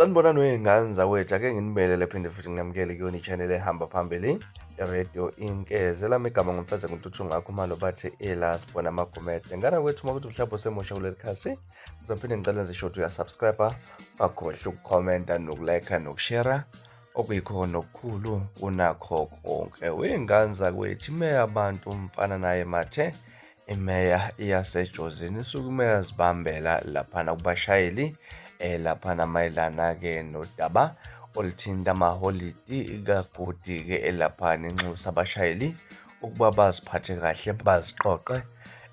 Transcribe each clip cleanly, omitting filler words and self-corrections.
Sanibonani wey'ngane zakwethu, ake nginibelele phinde futhi nginamukele kuyona i-channel ehamba phambili i-radio Inkeze. Elami igama nguMfezeko Ntuthu ngakho umalo bathi ila sibona amagumede. Ngane kwethu uma kuthi mhlawumbe usemusha kuleli khasi, ngizophinde ngicela nje ukuthi uyasubscribe, ungakhohlwa ukukhomenta nokulike nokushare okuyikhona okukhulu kunakho konke. Wey'ngane zakwethu, imeya abantu umfana naye mathe Imeya yaseJozini isukume yazibambela laphana kubashayeli laphana mayelana-ke nodaba oluthinta amaholidi kagodi-ke elaphana inxusa abashayeli ukuba baziphathe kahle baziqoqe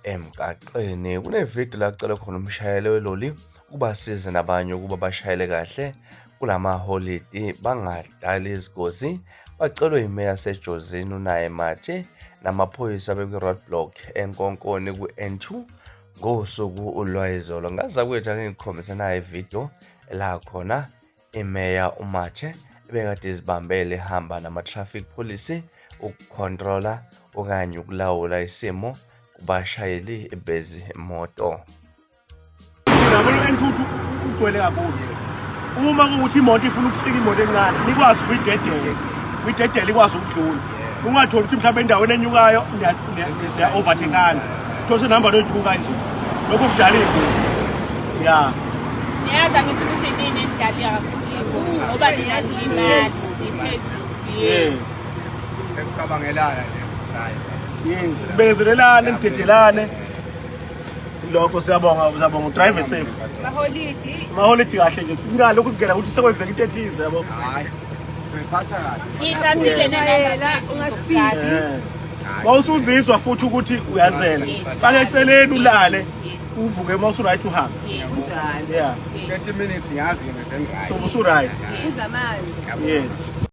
emgaqeni. Kunevidiyo la kucelwe khona umshayeli weloli ukuba asize nabanye ukuba bashayele kahle kulamaholidi bangadali izingozi. Bacelwe yimeya yaseJozini uNaye Mathe namaphoyisa bekwi-roadblock eNkonkoni ku-N2 ngosuku lwayizolo. Ngazakwethu ake ngikukhombise nayo ividiyo la khona imeya uMathe ebekade izibambele ehamba nama-traffic police ukukhontrola okanye ukulawula isimo kubashayeli bezimoto. Yabona u-N2 ugcwele kakhulu. Uma kuwukuthi imoto ifuna ukusika imoto encane, nikwazi ukuyidedela. Uyidedele ikwazi ukudlula. Ungatholi ukuthi mhlawumbe endaweni enyukayo niya-overtakana. Thole senihamba noyi-two kanje. Lokho kudala iy'ngozi. Ya. Niyazi angithi ukuthi inini enidalile kakhulu iy'ngozi ngoba nina nilimali niphezulu. Yes. Ekucabangelana nje Yes. Bekezelelane, nidedelane. Lokho siyabonga, siyabonga. Drive safe. Maholidi. Maholidi kahle nje. Singalokhu singena ukuthi sekwenzeka into ethize yabo. Hayi. Uyiphatha kahle. Ngithathile Shayela ungaspeedi. Mawusuzizwa futhi ukuthi uyazela. Faka eceleni ulale. Uvuke uma usu-right uhambe. Yeah. 30 minutes ngiyazi ke bese ngi-right. So usu-right. Phuza amanzi. Yes.